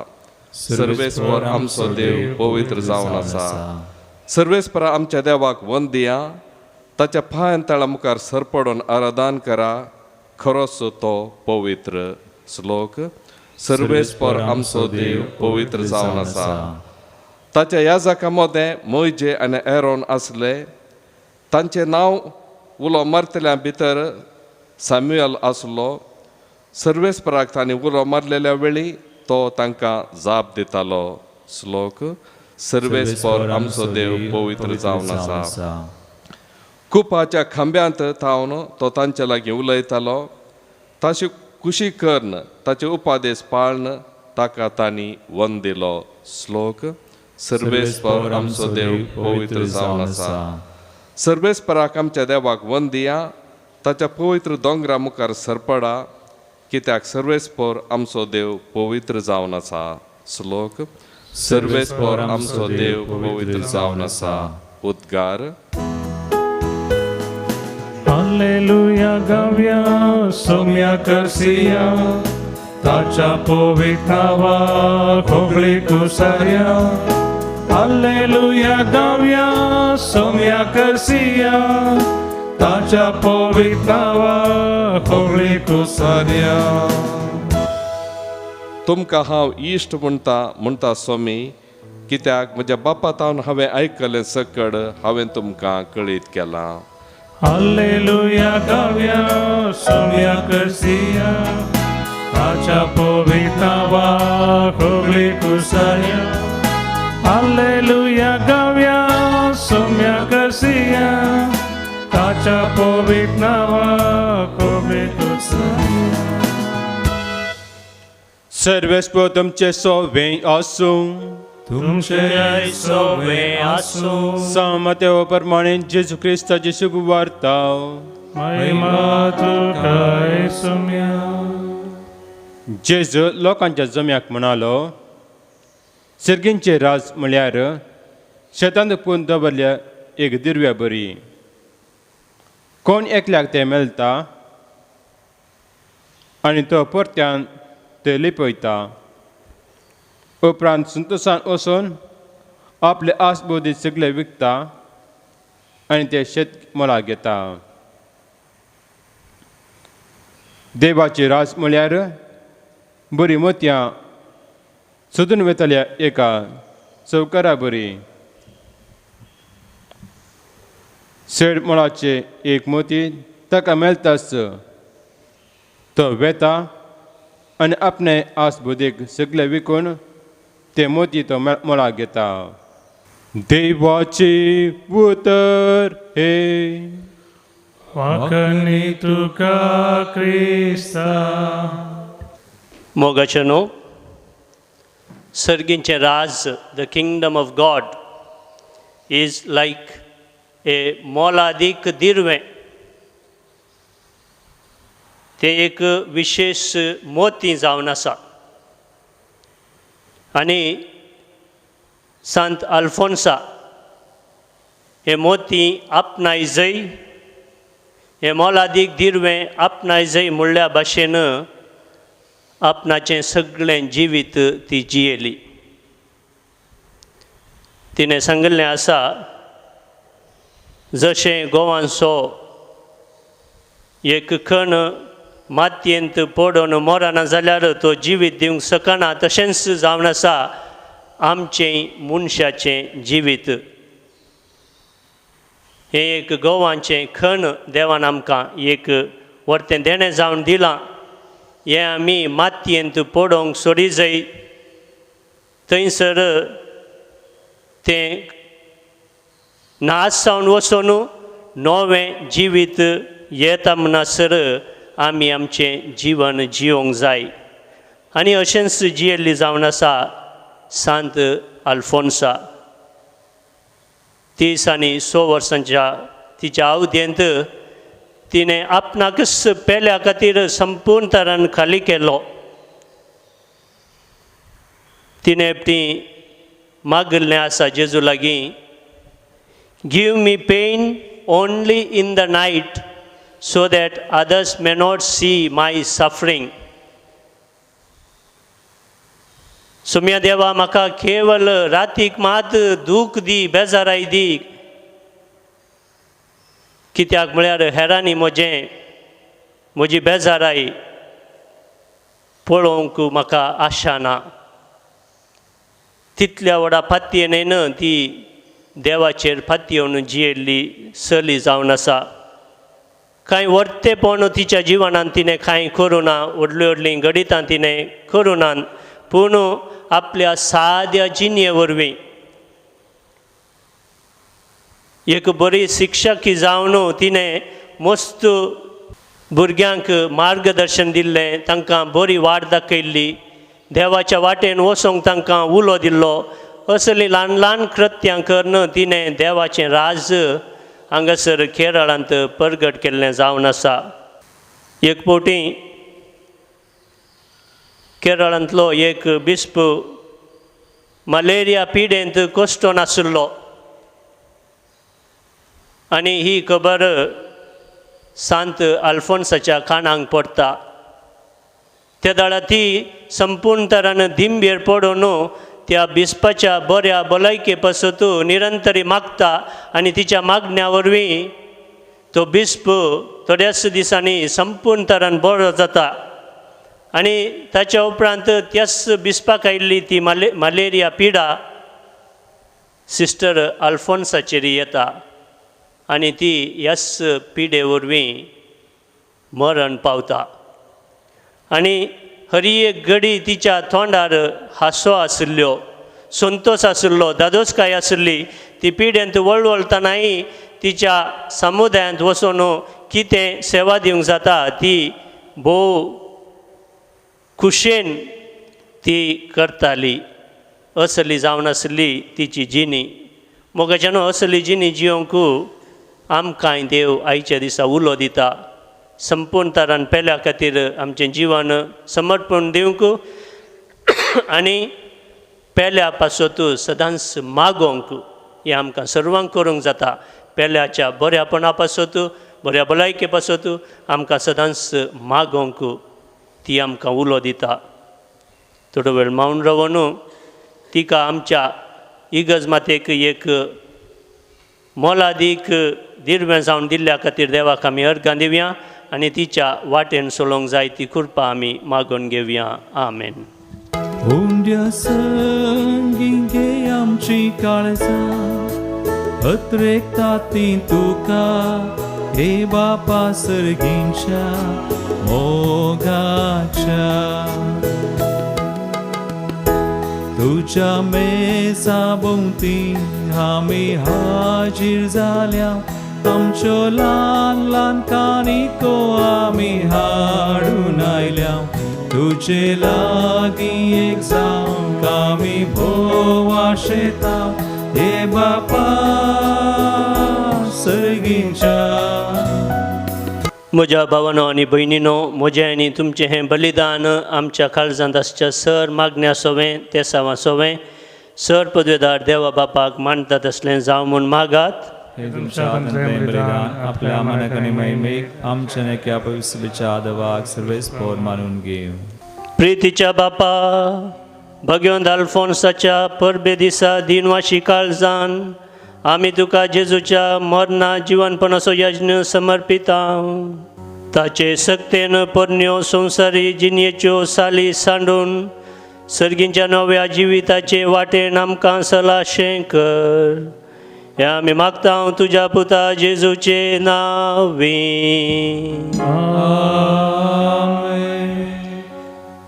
Speaker 6: सर्वेस्पर आमचो देव पवित्र जावन आसा. सर्वेस्परा आमच्या देवाक वंदिया, ताच्या पांयां तळा मुखार सरपडून आराधन करा, खरोच तो पवित्र. श्लोक. सर्वेस्पर आमचो देव पवित्र जावन आसा. ताच्या याजका मदें मोयजे आनी एरोन आसले. तांचें नांव उलो मारतल्या भितर सॅम्युअल आसलो. सर्वेस्पराक तांणी उलो मारलेल्या वेळी तो तांकां जाप दितालो. श्लोक. सर्वेस्पर आमचो देव पवित्र जावन आसा. कुपाच्या खांब्यांत थावन तो तांचे लागीं उलयतालो. ताची कुशी करून ताचे उपादेश पाळन ताका तांणी वन दिलो. श्लोक. सर्वेस्पर आमचो देव पवित्र जावन आसा. सर्वेस्पराक आमच्या देवाक वन दिया, ताच्या पवित्र दोंगरा मुखार सरपडा, कित्याक सर्वेस्पर आमचो देव पवित्र जावन आसा. श्लोक. सर्वेस्पर आमचो देव पवित्र जावन आसा. उद्गार.
Speaker 4: हालेलुया गावया सोम्या करसिया, ताच्या पवित्र नांवाक होगळी कुसाया. हालेलुया गावया सोम्या करसिया, ताच्या पवित्र नांवाक होगळी कुसाया.
Speaker 6: तुमकां हांव इश्ट म्हणटा म्हणटा स्वामी, कित्याक म्हज्या बापा तावन हांवें आयकलें सकड हांवें तुमकां कळीत केलां.
Speaker 4: हालेलुया गावया सोम्या करसिया, ताच्या पवित्र नांवाक होगळी कुसाया. हालेलुया गावया सोम्या करसिया, ताच्या पवित्र नांवाक होगळी कुसाया.
Speaker 1: सर्वेस्पर तुमचे सोवे आसूं.
Speaker 4: तुमचे सोवे आसूं.
Speaker 1: सांत मातेव प्रमाणे जेजू क्रिस्ताची शुभ वार्ता.
Speaker 4: महिमा तुका सोम्या.
Speaker 1: जेजू लोकांच्या जम्याक म्हणालो,
Speaker 7: सर्गींचे राज म्हळ्यार शेतांत पून दवरल्या एक दिरव्या बरी. कोण एकल्याक तें मेळटा आनी तो परत्यान ते लिपयता. उपरांत संतोशान वचून आपले आसबोधी सगळे विकता आनी ते शेत मोलाक घेता. देवाची राज म्हळ्यार बरी मोतयां सोदून वेतल्या एका चौकरा बरी. शेड मोलाचे एक मोती ताका मेळटाच तो वेता आनी आपणे आसबोधीक सगळे विकून ते मोती तो मोलाक घेता. देवाचे उतर हे
Speaker 4: वाकणी तुका क्रिस्ता.
Speaker 5: मोगाचे न्हू सर्गींचें राज, the kingdom of God is like a मोलादीक दिरवें. तें एक विशेश मोती जावन आसा. आनी सांत आल्फोन्सा हे मोती आपणाय जय, हे मोलादीक दिरवें आपणाय जय म्हणल्या भाशेन आपणाचें सगळें जिवीत ती जियेली. तिणें सांगिल्लें आसा, जशें गोवांचो एक कण मातयेंत पडून मरना जाल्यार तो जिवीत दिवंक शकना, तशेंच जावन आसा आमचें मनशाचें जिवीत. हें एक गोवांचें खण देवान आमकां एक वर्तें देणें जावन दिलां. हें आमी मातयेंत पडोवंक सोडी जाय, थंयसर तें नाश जावन वचून नवें जिवीत येता म्हणसर आमी आमचें जिवन जिवंक जाय. आनी अशेंच जियेल्ली जावन आसा सांत आल्फोन्सा. 30 आनी 6 वर्सांच्या तिच्या अवधेंत तिणें आपणाकच पेल्या खातीर संपूर्ण तरान खाली केलो. तिणें ती मागिल्लें आसा जेजू लागीं, give me pain only in the night so that others may not see my suffering. सुम्या देवा, म्हाका केवल रातीक मात दूख दी, बेजाराय दी, कित्याक म्हळ्यार हेरांनी म्हजें म्हजी बेजाराय पळोवंक म्हाका आशा ना. तितल्या व्हडा फातयेन ती देवाचेर फातयेवन जियेल्ली चली जावन आसा. कांय वर्तेपण तिच्या जिवनान तिणें कांय करूं ना, व्हडलीं व्हडलीं गणितां तिणें करूं ना, पूण आपल्या साद्या जिणे वरवीं एक बरी शिक्षकी जावन तिणें मस्त भुरग्यांक मार्गदर्शन दिल्लें, तांकां बरी वाट दाखयल्ली, देवाच्या वाटेन वचोंक तांकां उलो दिल्लो. असलीं ल्हान ल्हान कृत्यां करून तिणें देवाचें राज हांगासर केरळांत परगट केल्लें जावन आसा. एक फावटी केरळांतलो एक बिस्प मलेरिया पिडेंत कश्टो नाशिल्लो आनी ही खबर सांत आल्फोन्साच्या कानांक पडटा. त्या दाळा ती संपूर्ण तरान दिंबेर पडून त्या बिस्पाच्या बऱ्या भलायके पासत निरंतरी मागता आनी तिच्या मागण्या वरवीं तो बिस्प थोड्याच दिसांनी संपूर्ण तरान बरो जाता. आनी ताच्या उपरांत त्याच बिस्पाक आयिल्ली ती मलेरिया पिडा सिस्टर आल्फोन्साचेर येता आनी ती ह्याच पिडे वरवीं मरण पावता. आनी हरी एक घडी तिच्या तोंडार हांसो आशिल्ल्यो, संतोश आशिल्लो, दादोसकाय आशिल्ली. ती पिडेंत वळवळटनाय तिच्या समुदायांत वचून कितें सेवा दिवंक जाता ती भोव खुशेन ती करताली. असली जावन आसली तिची जिणी. मोगाच्यान असली जिणी जिवंक आमकांय देव आयच्या दिसा उलो दिता. संपूर्ण तरान पेल्या खातीर आमचें जिवन समर्पण दिवंक आनी पेल्या पासत सदांच मागोवंक हें आमकां सर्वांक करूंक जाता. पेल्याच्या बऱ्यापणा पासत, बऱ्या भलायके पासत आमकां सदांच मागोवंक ती आमकां उलो दिता. थोडो वेळ मावन रावन तिका आमच्या इगर्ज मातेक एक मोलादीक दिर्वें जावन दिल्ल्या खातीर देवाक आमी अर्गां दिवया आनी तिच्या वाटेन चलोवंक जाय ती कृपा आमी मागून घेवया. आमेन.
Speaker 2: उंड्या संगी घे आमची काळजां अत्रेकता ती तुका हे बापा सर्गींच्या मोगाच्या. तुज्या मेजा भोंवती आमी हाजीर जाल्या, आमच्यो ल्हान ल्हान काणिको आमी हाडून आयल्या. तुजे लागीं एक जावंक आमी भोव आशेता हे बापा सर्गींच्या.
Speaker 5: म्हज्या भावानो आनी भयणीनो, म्हजें आनी तुमचें हें बलिदान आमच्या काळजांत आसच्या सर मागण्या सोवें तेसांवा सोवें सर पदवेदार देवा बापाक मानतात तसलें जावं म्हूण मागात.
Speaker 2: हे तुमच्या हातांतलें बलिदान आपल्या मानक आनी महिमेक आमच्या नेक्या पवित्रच्या आदवाक सर्वेस्पोर मानून घेवं.
Speaker 5: प्रितीच्या बापा, भगवंत अल्फोन्साच्या परबे दिसा दिनवाशी काळजान आमी तुका जेजूच्या मरणा जिवनपणाचो यज्ञ समर्पिता. ताचे सक्तेन पोरण्यो संवसारी जिणेच्यो साली सांडून सर्गींच्या नव्या जिविताचे वाटेन आमकां सलाशें कर. हें आमी मागता तुज्या पुता जेजूचे नांवी.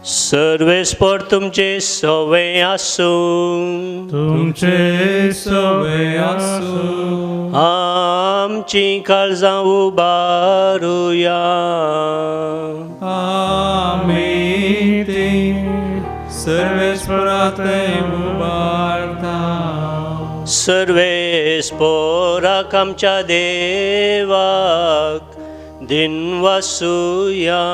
Speaker 5: सर्वेस्पर तुमचे सवे आसूं.
Speaker 4: तुमचे सवे आसूं.
Speaker 5: आमची काळजां उबारुया.
Speaker 4: आमी ती सर्वेस्परा थंय उबारता.
Speaker 5: सर्वेस्पोराक आमच्या देवाक दिनवासुया.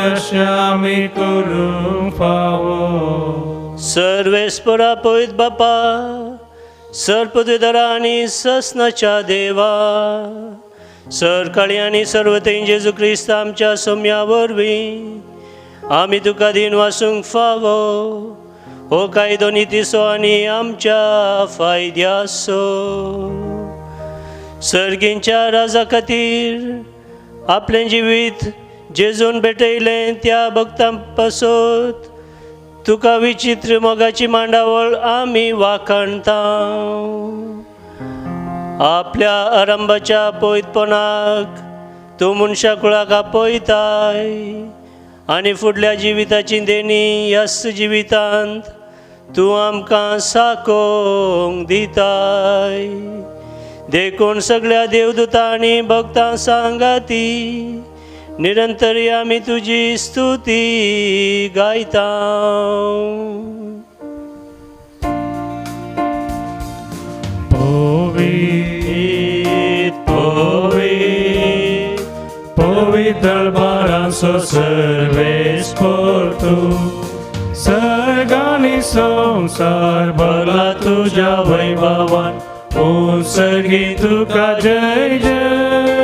Speaker 4: अशें आमी करूंक फावो.
Speaker 5: सर्वेस्परा पयत बापा, सर्पदरा आनी ससनाच्या देवा, सरकाळी आनी सर्वथंय जेजू क्रिस्त आमच्या सोम्या वरवीं आमी तुका दिनवासूंक फावो. हो कायदो नितीचो आनी आमच्या फायद्याचो. सर्गींच्या राजा खातीर आपलें जिवीत जेजून भेटयलें त्या भक्तां पासत तुका विचित्र मोगाची मांडावळ आमी वाखाणता. आपल्या आरंभाच्या पयतपणाक तूं मनशा कुळाक आपयताय आनी फुडल्या जिविताची देणी ह्याच जिवितांत तूं आमकां साकोंक दिताय. देखून सगळ्या देवदूतां आनी भक्तां सांगाती निरंतर आमी तुजी स्तुती गायता.
Speaker 4: पवित्र पवित्र पवित्र बारांचो सर्वेस्पोर तूं, सर्गांनी संवसार भरला तुज्या वैभवान. ओ सर्गी तुका जय जय.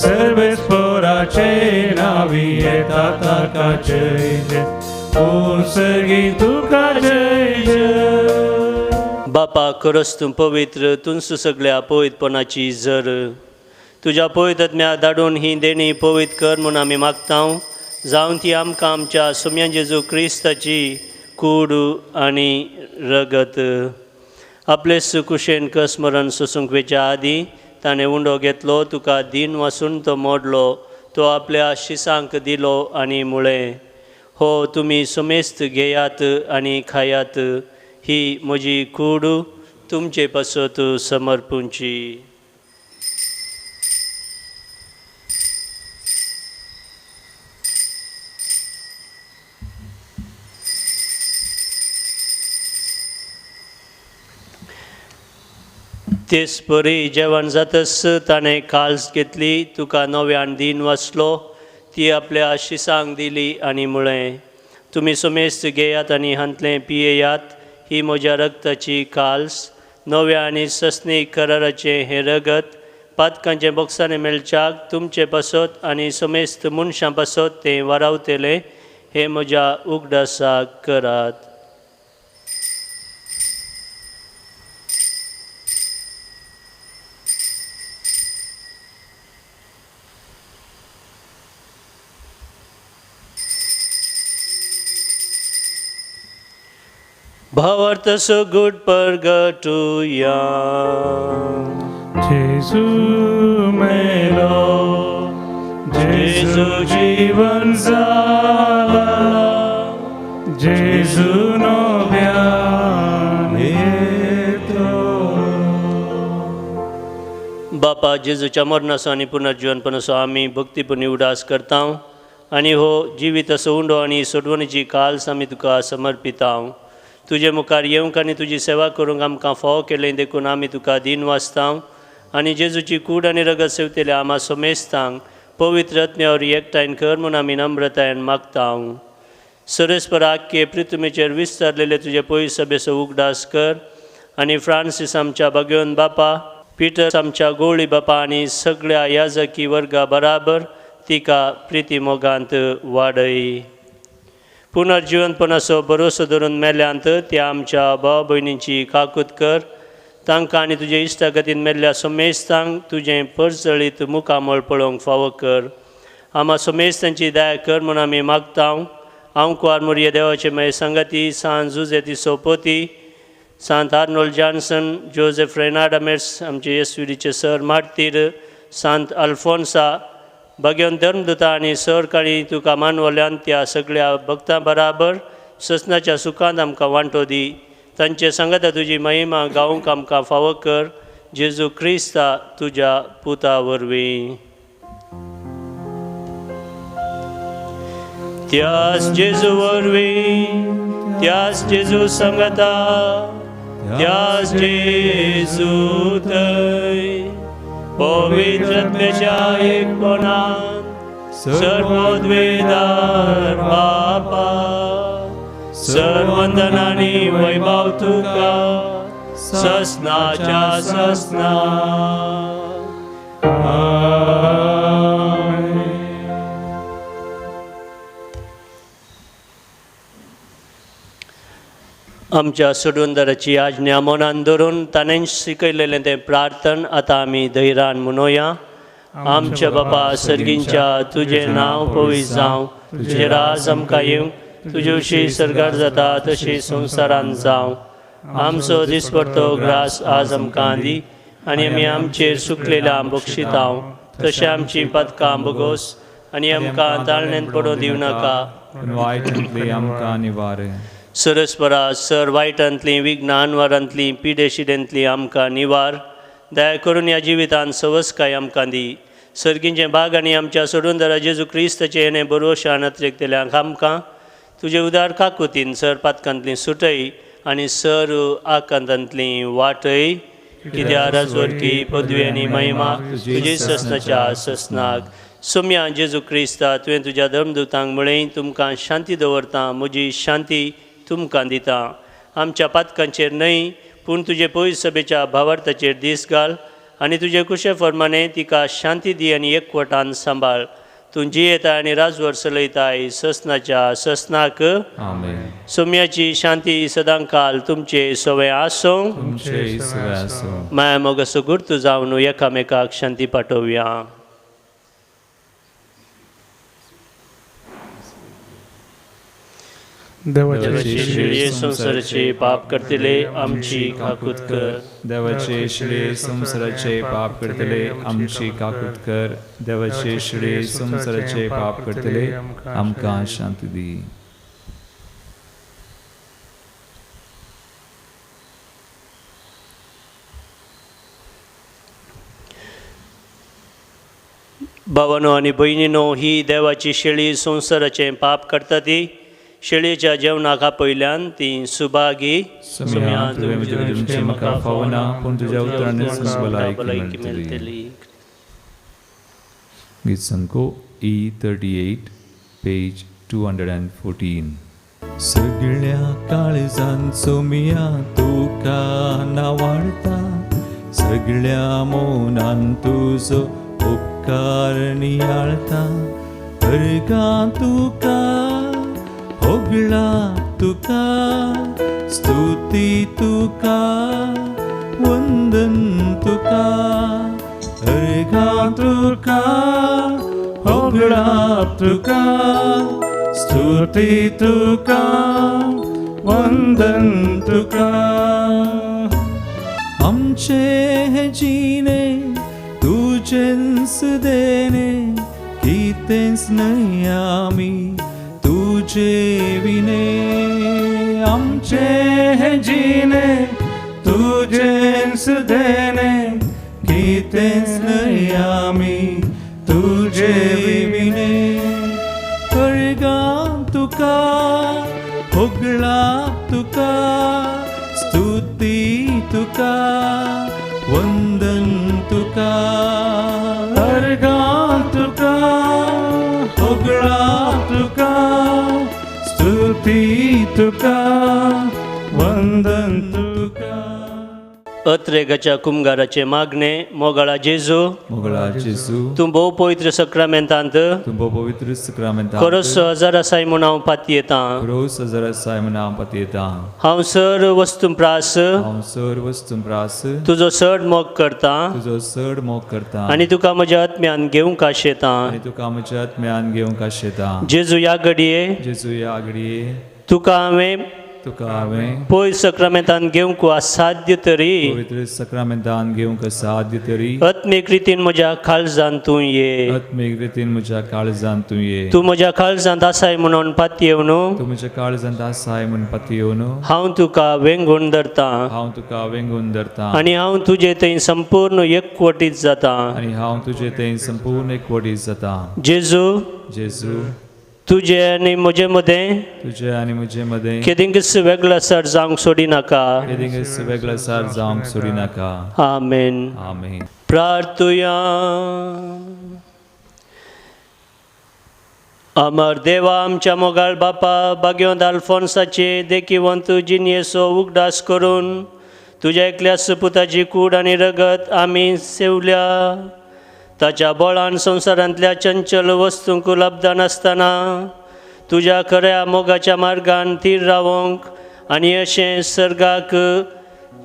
Speaker 4: सर्वेस्पोराचे नावी येता ताका जय जय. ओ सर्गी तुका जय जय.
Speaker 5: बापा, खरंच तूं पवित्र, तूंच सगळ्या पवित्रपणाची जर. तुज्या पवित्र धाडून ही देणी पवित्र कर म्हूण आमी मागता. जावन ती आमकां आमच्या सोम्या जेजू क्रिस्ताची कूड आनी रगत आपले सुकुशेन कसमरण सोसूंक वेच्या आदीं ताणें उंडो घेतलो, तुका दीन वासून तो मोडलो, तो आपल्या शिसांक दिलो आनी म्हळें, हो तुमी समेस्त घेयात आनी खायात, ही म्हजी कूड तुमचे पासत समर्पूंची. तेच परी जेवण जातच ताणें काल्स घेतली, तुका नव्यान दीन वाचलो, ती आपल्या शिसांक दिली आनी म्हळें, तुमी समेस्त घेयात आनी हांतलें पियेयात. ही म्हज्या रक्ताची काल्स, नव्या आनी सस्नी कराराचें हें रगत पातकांचें बोक्सांनी मेळच्याक तुमचे पासत आनी समेस्त मनशां पासत तें वारावतलें. हें म्हज्या उगडासाक करात. भावार्थ सगुट परगटुया.
Speaker 4: जेजू मेलो, जेजू जीवन जाला, जेजू नव्यान येतो.
Speaker 5: बापा, जेजूच्या मरणाचो आनी पुनर्जीवनपणाचो आमी भक्तीपूर्ण उडास करता आनी हो जिवीत असो उंडो आनी सोडवणीची काल्स आमी तुका समर्पिता. तुजे मुखार येवंक आनी तुजी सेवा करूंक आमकां फावो केलें देखून आमी तुका दीन वाचता आनी जेजूची कूड आनी रगत सेवतल्या आमा समेस्तांक पवित्र आत्म्यावर एकठांय कर म्हूण आमी नम्रतायेन मागता. सरस्पर आख्खे पृथ्वीचेर विस्तारलेले तुजे पयस सभेचो उगडास कर आनी फ्रांसीस आमच्या भाग्योन बापा, पिटर आमच्या गोळी बापा आनी सगळ्या याजकी वर्गा बराबर तिका प्रिती मोगांत वाडय. पुनर्जीवनपणाचो भरोसो धरून मेल्यांत त्या आमच्या भाव भयणींची काकूत कर. तांकां आनी तुजे इश्टागतीन मेल्ल्या समेस्तांक तुजें परजळीत मुखामळ पळोवंक फावो कर. आमा समेस्तांची दया कर म्हूण आमी मागता. हांव कुवार मोरये देवाचे मागीर सांगाती सांत जुजे दी सोपोती, सांत आर्नोल्ड जॉन्सन, जोझेफ रेनाड अमेर्स आमचे येसुरीचे सर मार्तीर, सांत अल्फोन्सा, भाग्यवंत धर्मदूता आनी सरकाळी तुका मानवल्यान त्या सगळ्या भक्तां बराबर ससनाच्या सुखांत आमकां वांटो दी. तांचे सांगाता तुजी महिमा गावंक आमकां फावो कर. जेजू क्रिस्ता तुज्या पुता वरवीं. त्यास जेजू वरवीं, त्यास जेजू सांगाता, त्यास जेजू थंय पवित्र आत्म्याच्या एकपणान सर्वोद्वेदार बापा, सर्वंदन आनी वैभव तुका ससनाच्या ससना. आमच्या सोडवणदाराची आज्ञा मनान धरून ताणें शिकयलेलें तें प्रार्थन आतां आमी धैर्यान म्हणोया. आमच्या बापा सर्गींच्या, तुजें नांव पवित्र जावं, तुजें राज आमकां येवं, तुजे वशी सर्गार जाता तशी संवसारान जावं. आमचो दिसपडतो ग्रास आज आमकां दी आनी आमी आमचेर सुकलेल्या बक्षितांव तशें आमची पदकां बोगोस आनी आमकां ताळणेन पडोवं दिवं नाका.
Speaker 2: आमकां निवार.
Speaker 5: सरस्परा सर वायटांतलीं विघ्नां अनवारांतलीं पिडेशिडेंतलीं आमकां निवार. दया करून ह्या जिवितान सवसकाय आमकां दी. सर्गींचें भाग आनी आमच्या सोडूनदारा जेजू क्रिस्ताचें हेणें बरोवशा नत्रेकतल्यांक आमकां तुजे उदार काकुतीन सर पातकांतलीं सुटय आनी सर आकांतांतलीं वाटय. कित्याक राजवरकी पदवी आनी महिमा तुजी ससनाच्या ससनाक. सोम्या जेजू क्रिस्ता, तुवें तुज्या धर्मदूतांक म्हळें, तुमकां शांती दवरता, म्हजी शांती तुमकां दिता. आमच्या पातकांचेर न्हय पूण तुजे पयस सभेच्या भावार्थाचेर दीस घाल आनी तुजे कुशे फर्माने तिका शांती दी आनी एकवटान सांबाळ. तूं जियेता आनी राजवर चलयताय ससनाच्या ससनाक. सोम्याची शांती सदांकाल तुमचे सवे आसूं. माया मोगाचो गुर्तू जावन एकामेकाक शांती पाठोवया. देवाचे शिळये संवसाराचे पाप करतले आमची काकूत कर.
Speaker 2: देवाचे शिळये संवसाराचे पाप करतले आमची काकूत कर. देवाचे शिळये संवसाराचे पाप करतले आमकां शांती दी.
Speaker 5: भावानो आनी भयणीनो, ही देवाची शेळी संवसाराचें पाप करता ती शेळयेच्या जेवणाक आपयल्यान ती सुभागी.
Speaker 2: गीत संको E38 page 214. सगळ्या काळजान सोमया तुका नावाडता, सगळ्या मनान तुजो उपकार नियाळता. अर्गां तुका, होगळा तुका, स्तुती तुका, वंदन तुका. अर्गां तुका, होगळा तुका, स्तुती तुका, वंदन तुका. आमचे हे जिणे तुजेंच देणे, कितेंच न्हय आमी तुजे विणे. आमचे हे जिणे तुजेंच देणे, कितेंच न्हय आमी तुजे विणे. अर्गां तुका, होगळा तुका, स्तुती तुका, वंदन तुका. अर्गां तुका, होगळा तुका, स्तुती तुका, वंदन तुका.
Speaker 5: अत्रेगाच्या कुमगाराचे मागणे. मोगाळा जेजू,
Speaker 2: मोगळा जेजू,
Speaker 5: तूं भोव पवित्र सक्रामेंतांत
Speaker 2: तूं भोव पवित्र सक्रामेंतांत
Speaker 5: खरोच हजार आसाय म्हूण हांव पातयेतां.
Speaker 2: खरोच हजार आसाय म्हूण हांव पातयेतां.
Speaker 5: हांव सर वस्तूं प्रास
Speaker 2: हांव सर वस्तूं प्रास
Speaker 5: तुजो चड मोग करतां
Speaker 2: तुजो चड मोग करतां
Speaker 5: आनी तुका म्हज्या आत्म्यान घेवंक आशेतां.
Speaker 2: आनी तुका म्हज्या आत्म्यान घेवंक आशेतां.
Speaker 5: जेजू ह्या घडये
Speaker 2: जेजू ह्या घडये
Speaker 5: तुका हांवें
Speaker 2: तुका हांवें
Speaker 5: पयर सक्रामेंतान घेवंक असाध्य तरी
Speaker 2: पवित्र सक्रामेंतान घेवंक असाध्य तरी
Speaker 5: आत्मीक रितीन म्हज्या काळजांत तूं ये.
Speaker 2: आत्मीक रितीन म्हज्या काळजांत तूं ये.
Speaker 5: तूं म्हज्या काळजांत आसाय म्हणून पातयेवन
Speaker 2: तूं म्हज्या काळजांत आसाय म्हणून पातयेवन
Speaker 5: हांव तुका वेंगून धरतां.
Speaker 2: हांव तुका वेंगून धरतां.
Speaker 5: आनी हांव तुजे थंय संपूर्ण एकवटीत जातां.
Speaker 2: आनी हांव तुजे थंय संपूर्ण एकवटीत जातां.
Speaker 5: जेजू,
Speaker 2: जेजू,
Speaker 5: तुजे आनी म्हजे मदें
Speaker 2: तुजे आनी म्हजे मदें
Speaker 5: केदिंकच वेगळासार जावंक सोडिनाका.
Speaker 2: केदिंकच वेगळासार जावंक सोडिनाका.
Speaker 5: आमेन.
Speaker 2: आमेन.
Speaker 5: प्रार्थुया. अमर देवा, आमच्या मोगाळ बापा बागेवंत आल्फोन्साचे देखिवंत जिणयेचो उगडास करून तुज्या एकल्या सुपुताची कूड आनी रगत आमी सेवल्या. ताच्या बळान संवसारांतल्या चंचल वस्तूंक लब्ध नासतना तुज्या खऱ्या मोगाच्या मार्गान थीर रावंक आनी अशें सर्गाक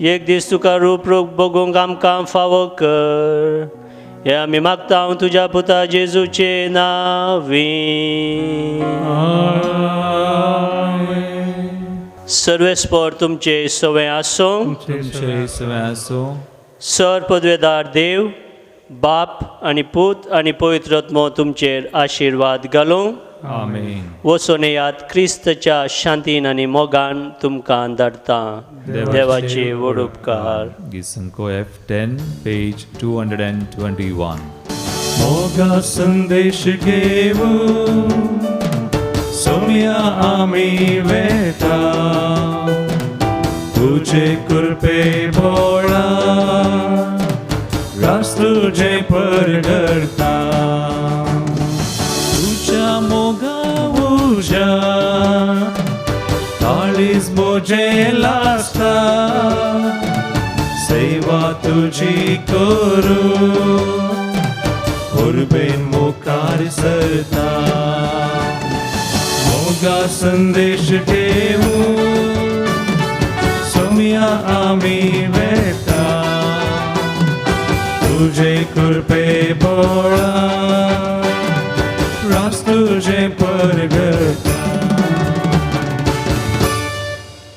Speaker 5: एक दीस तुका रूप रूप बगूंक आमकां फावो कर. हे आमी मागता हांव तुज्या पुता जेजूचे नांवी. सर्वेस्पर तुमचे सवें आसूं.
Speaker 2: तुमचे सवें आसूं.
Speaker 5: सर पदवेदार देव बाप आनी पूत आनी पवित्र आत्मो तुमचेर आशिर्वाद घालूं.
Speaker 2: आमेन.
Speaker 5: वचून येयात क्रिस्तच्या शांतीन आनी मोगान तुमकां धाडटा. देवाचे व्हड उपकार.
Speaker 2: गीत F10 page 221.
Speaker 4: मोगा संदेश घेऊन सोम्या आमी वेता, तुझे कृपे बोळा रास तुझे परगडता. तुझ्या मोगा उज्या काळीज मोजे लासता, सेवा तुझी करू उर्बेन मुखार सरता. मोगा संदेश घेऊन सोम्या आमी वेता, तुझे कृपे बोळा रास तुझे परगडता.